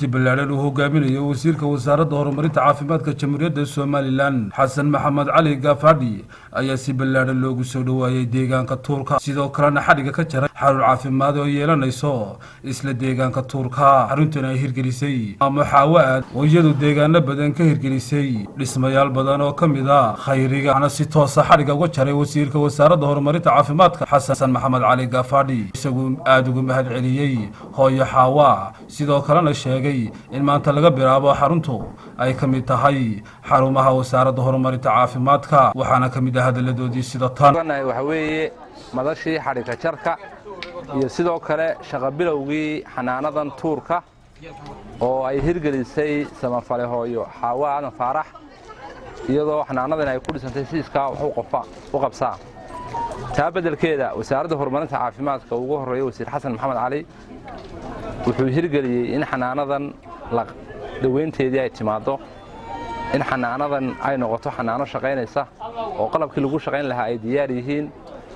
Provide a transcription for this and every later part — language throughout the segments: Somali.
Ballaadhan uu hogaaminayo wasiirka Wasaaradda Horumarinta Caafimaadka Jamhuuriyadda Somaliland, Xasan Maxamed Cali Gaafadhi, ayaa si ballaadhan loogu soo dhowaayey deegaanka Tuurka, sidoo kalena xadhigga ka jaray xarun caafimaad oo yeelanayso isla deegaanka Tuurka. Xaruntan ay hirgelisay Maamo Xaawo Aad oo iyadu deegaano badan ka hirgelisay dhismayaal badan oo ka mid a khayriga, waxna si toosa xadhigga uga jaray wasiirka Wasaaradda Horumarinta Caafimaadka, Xasan Maxamed Cali Gaafadhi, isagu aada ugu mahad celiyey hooyo Xaawa, sidoo kalena sheegay in maanta laga bilaabo xaruntu ay ka mid tahay xarumaha Wasaaradda Horumarinta Caafimaadka. Waxaana ka mid ah hadalladoodii sida tan. Waxaa weeye madashii xadhigka jarka iyo sidoo kale shaqa bilowgii xanaanadan Tuurka oo ay hirgelisay samafale hooyo Xaawo Aadan Faarax, iyadoo xanaanadan ay ku dhisantay si iskaa wax u qabsaa. Taa beddelkeeda, Wasaaradda Horumarinta Caafimaadka, ugu horreeya Wasiir Xasan Maxamed Cali, wuxuu hirgeliyey in xanaanadan daweynteedii ay timaaddo, in xanaanadan ay noqoto xanaano shaqaynaysa oo qalabkii lagu shaqayn lahaa ay diyaar yihiin,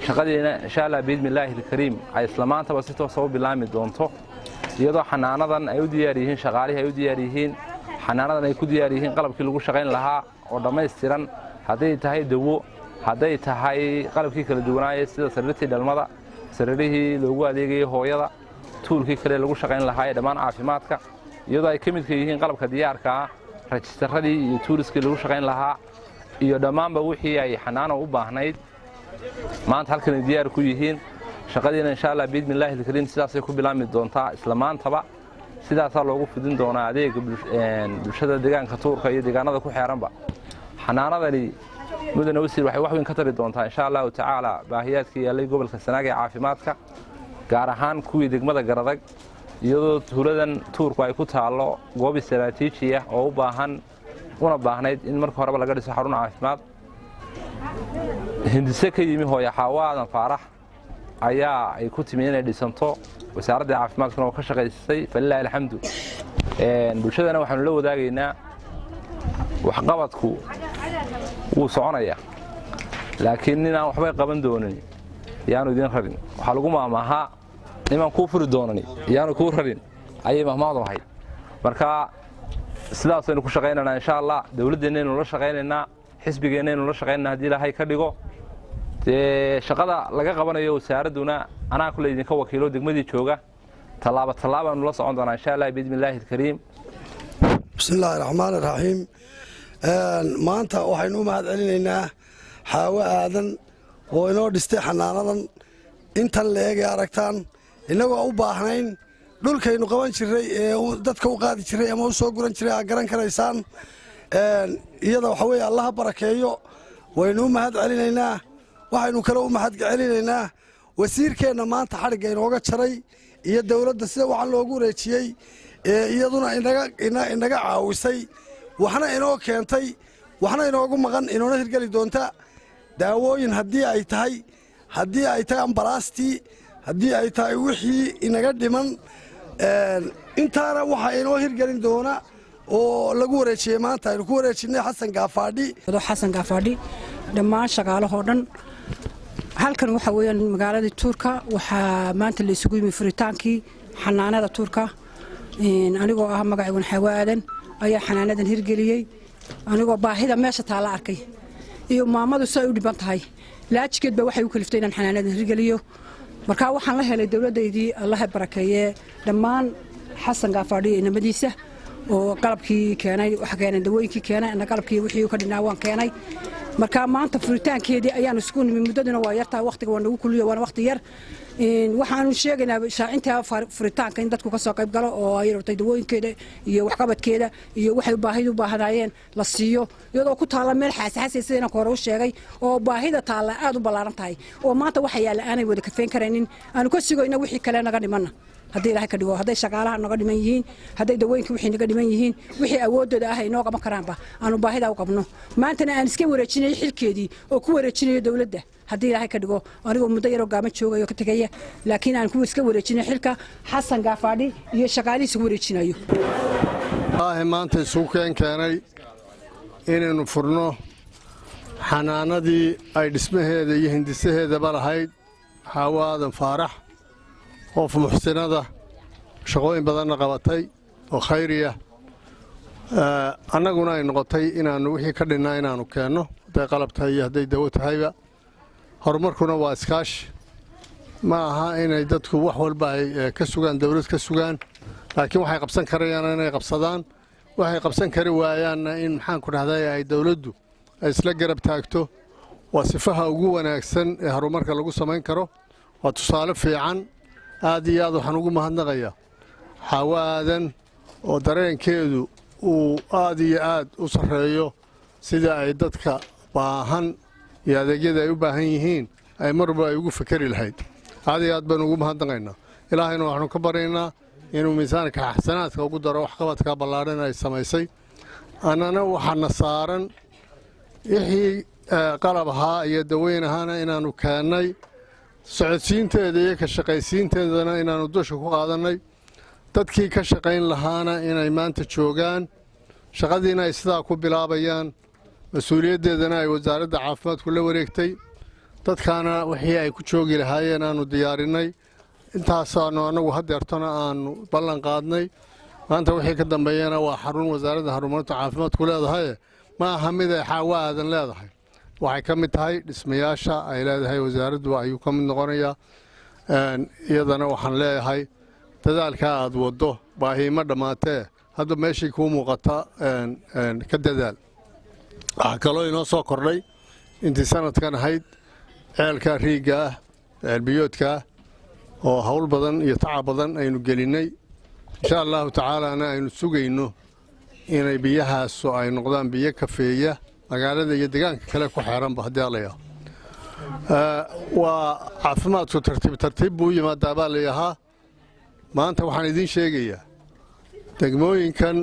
shaqadiina insha Allah biidni illaahi alkariim ay isla maantaba si toosa u bilaami doonto, iyadoo xanaanadan ay u diyaar yihiin shaqaalihii, ay u diyaar yihiin xanaanadan, ay ku diyaar yihiin qalabkii lagu shaqayn lahaa oo dhammaystiran, hadday tahay dawo, hadday tahay qalabkii kala duwanaayay sida sariirtii dhalmada, sariirihii loogu adeegayey hooyada, toolkii kale lagu shaqayn lahaa ee dhammaan caafimaadka, iyadoo ay ka midka yihiin qalabka diyaarka ah, rajistaradii iyo toolskii lagu shaqayn lahaa iyo dhammaanba wixii ay xanaano u baahnayd. Maanta halkanay diyaar ku yihiin. Shaqadiina insha Allah biidni illaahi alkariim sidaasay ku bilaabmi doontaa. Isla maantaba sidaasaa loogu fidin doonaa adeega bulshada deegaanka Tuurka iyo deegaanada ku xeeranba. Xanaanadani, mudane wasiir, waxay wax weyn ka tari doontaa insha Allahu tacaala baahiyaadka yaallay gobolka Sanaag ee caafimaadka, gaar ahaan kuwii degmada Garadag, iyadoo tuuladan Tuurku ay ku taallo goob istaraatiiji ah oo u baahan una baahnayd in marka horeba laga dhiso xarun caafimaad. Hindise ka yimi hooya Xaawo Aadan Faarax ayaa ay ku timi inay dhisanto, Wasaaradda Caafimaadkuna oo ka shaqaysay. Falilaahi alxamdu. Bulshadana waxaanu la wadaagaynaa, waxqabadku wuu soconayaa, laakiin ninaan waxbay qaban doonin yaanu idiin rarin. Waxaa lagu maahmaahaa, "Nimaan kuu furi doonani yaanu kuu rarin," ayay mahmaadu ahayd. Marka sidaasaynu ku shaqaynaynaa insha Allah. Dowladdeennaaynu la shaqaynaynaa, xisbigeennaynu la shaqaynayna haddii Ilaahay ka dhigo. Dee shaqada laga qabanayo wasaaradduna anaa kule idinka wakiilo degmadii jooga, tallaabo tallaabaanu la socon doonaa insha Allah biidni illaahi alkariim. Bismi illaahi raxmaan iraxiim. Maanta waxaynu u mahad celinaynaa Xaawo Aadan oo inoo dhistay xanaanadan intan la eegay aragtaan, innagoo u baahnayn dhulkaynu qaban jirray ee dadka u qaadi jiray ama u soo guran jiray aad garan karaysaan. Iyada waxa weeye Allaha barakeeyo, waynu u mahad celinaynaa. Waxaynu kale u mahad celinaynaa wasiirkeenna maanta xadhigga inooga jaray iyo dowladda sida waxaan loogu wareejiyey ee iyaduna inaga caawisay, waxna inoo keentay, waxna inoogu maqan, inoona hirgeli doonta. Daawooyin haddii ay tahay, haddii ay tahay ambalaastii, haddii ay tahay wixii inaga dhiman, intaana waxaa inoo hirgelin doona oo lagu wareejiyey maanta aynu ku wareejinay Xasan Gaafaadhi. Xasan Gaafaadhi, dhammaan shaqaalahoo dhan. Halkan waxa weeyaan magaaladii Tuurka. Waxaa maanta la isugu yimi furitaankii xanaanada Tuurka. Anigoo ah magacaygun Xaawo Aadan ayaa xanaanadan hirgeliyey, anigoo baahida meesha taalla arkay iyo maamadu si ay u dhiban tahay. Laajigeed ba waxay u kaliftay inaan xanaanadan hirgeliyo. Markaa waxaan la helay dowladdaydii, Allaha barakeeye, dhammaan Xasan Gaafaadhi iyo inamadiisa oo qalabkii keenay, waxa keenay dawooyinkii keenay, ana qalabkii wixii ka dhinaa waan keenay. Marka maanta furitaankeedii ayaan isku nimi. Muddaduna waa yartahay, waqtiga waa nagu kuliyo, waana waqti yar. Waxaanu sheegaynaa shaacinta furitaanka in dadku ka soo qayb galo oo ay rabtay dawooyinkeeda iyo waxqabadkeeda iyo waxay baahida u baahnaayeen la siiyo, iyadoo ku taalla meel xasaasi, sida inaan hore u sheegay, oo baahida taalla aad u ballaaran tahay, oo maanta waxa yaalla aanay wada kafeen karaynin. Aanu ka sugayna wixii kale naga dhimana haddii Ilaahay ka dhigo, hadday shaqaalaha naga dhiman yihiin, hadday dawooyinka wixii naga dhiman yihiin, wixii awooddooda ah ay noo qaban karaanba aanu baahida u qabno. Maantana aan iska wareejinayo xilkeedii oo ku wareejinayo dowladda haddii Ilaahay ka dhigo, anigoo muddo yaroo gaaban joogayo ka tegaya, laakiin aan ku iska wareejinayo xilka Xasan Gaafaadhi iyo shaqaalihiisa ku wareejinayo. Maanta isugu keenay inaynu furno xanaanadii ay dhismaheeda iyo hindisaheedaba lahayd Xaawo Aadan Faarax, qof muxsinada, shaqooyin badanna qabatay. Oo khayriya annaguna ay noqotay inaannu wixii ka dhinnaa inaannu keenno, hadday qalab tahay iyo hadday dawo tahayba. Horumarkuna waa iskaashi. Ma aha inay dadku wax walba ay ka sugaan dowlad ka sugaan, laakiin waxay qabsan karayaan inay qabsadaan, waxay qabsan kari waayaanna in, maxaanku dhahday, ay dowladdu ay isla garab taagto. Waa sifaha ugu wanaagsan ee horumarka lagu samayn karo. Waa tusaale fiican. Aad iyo aad waxaan ugu mahadnaqayaa Xaawo Aadan oo dareenkeedu uu aad iyo aad u sarreeyo, sida ay dadka baahan iyo adeegyada ay u baahan yihiin ay marba ay ugu fakeri lahayd. Aad iyo aad baynu ugu mahadnaqaynaa. Ilaahayna waxaanu ka baryaynaa inuu miisaanka xasanaadka ugu daro waxqabadka ballaadhan ay samaysay. Annana waxaana saaran wixii qalab ahaa iyo daweyn ahaana inaannu keennay, socodsiinteeda iyo ka shaqaysiinteedana inaannu dusha ku qaadannay, dadkii ka shaqayn lahaana inay maanta joogaan, shaqadiina ay sidaa ku bilaabayaan, mas-uuliyaddeedana ay Wasaaradda Caafimaadku la wareegtay, dadkaana wixii ay ku joogi lahaayeen aanu diyaarinnay. Intaasaanu annagu hadeertona aanu ballan qaadnay. Maanta wixii ka dambeeyana waa xarun Wasaaradda Horumarinta Caafimaadku leedahay, ma aha mid ay Xaawo Aadan leedahay. Waxay ka mid tahay dhismayaasha ay leedahay wasaaraddu ayuu ka mid noqonayaa. Iyadana waxaan leeyahay, dadaalkaa aad waddo baahiima dhammaatee, hadda meeshii kuu muuqata ka dadaal. Waxaa kaloo inoo soo kordhay intii sanadkan ahayd ceelka riigga ah, ceelbiyoodka ah, oo hawl badan iyo tacab badan aynu gelinnay. Insha Allahu tacaalaana aynu sugayno inay biyahaasu ay noqdaan biyo kafeeya magaalada iyo deegaanka kale ku xeeranba haddii Allayaa. Waa caafimaadku tartiib tartiib buu u yimaadaa baa layahaa. Maanta waxaan idiin sheegayaa degmooyinkan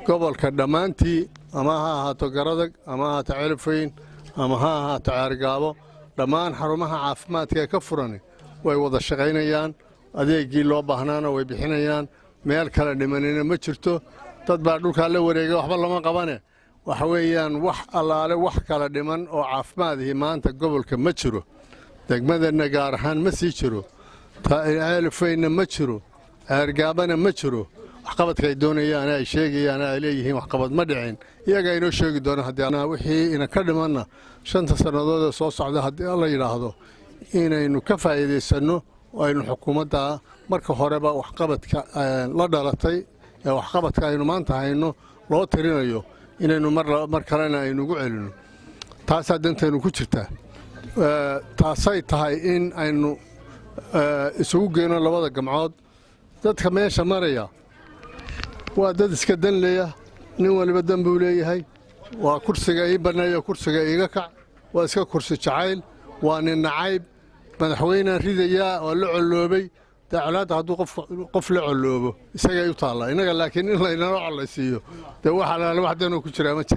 gobolka dhammaantii, ama ha ahaato Garadag, ama ha ahaato Ceelafweyn, ama ha ahaato Ceergaabo, dhammaan xarumaha caafimaadka ee ka furani way wada shaqaynayaan, adeeggii loo baahnaana way bixinayaan. Meel kale dhimanina ma jirto. Dad baa dhulkaa la wareegay, waxba lama qabane. Waxa weeyaan, wax allaale wax kala dhiman oo caafimaadihii maanta gobolka ma jiro. Degmadana gaar ahaan ma sii jiro, Ceelafweynna ma jiro, Ceergaabana ma jiro. Waxqabadka ay doonayaan, ay sheegayaan, ay leeyihiin waxqabad ma dhicin, iyagaa inoo sheegi doona. Haddii wixii ina ka dhimanna 5ta sannadood ee soo socda, haddii Alla yidhaahdo, inaynu ka faa'iidaysanno oo aynu xukuumadda marka horeba waxqabadka la dhalatay ee waxqabadka aynu maanta hayno loo tirinayo inaynu mar kalena aynu ugu celinno. Taasaa dantaynu ku jirtaa. Taasay tahay in aynu isugu geyno labada gamcood. Dadka meesha maraya waa dad iska danleya. Nin waliba dan buu leeyahay. Waa kursiga ii banneeya, kursiga iiga kac, waa iska kursi jacayl, waa nin nacayb. Madaxweynaan ridayaa oo la colloobay. Dee colaadda hadduu qof la colloobo isagay u taallaa innaga, laakiin in laynala collaysiiyo dee wax alaale wax danoo ku jiraa ma jira.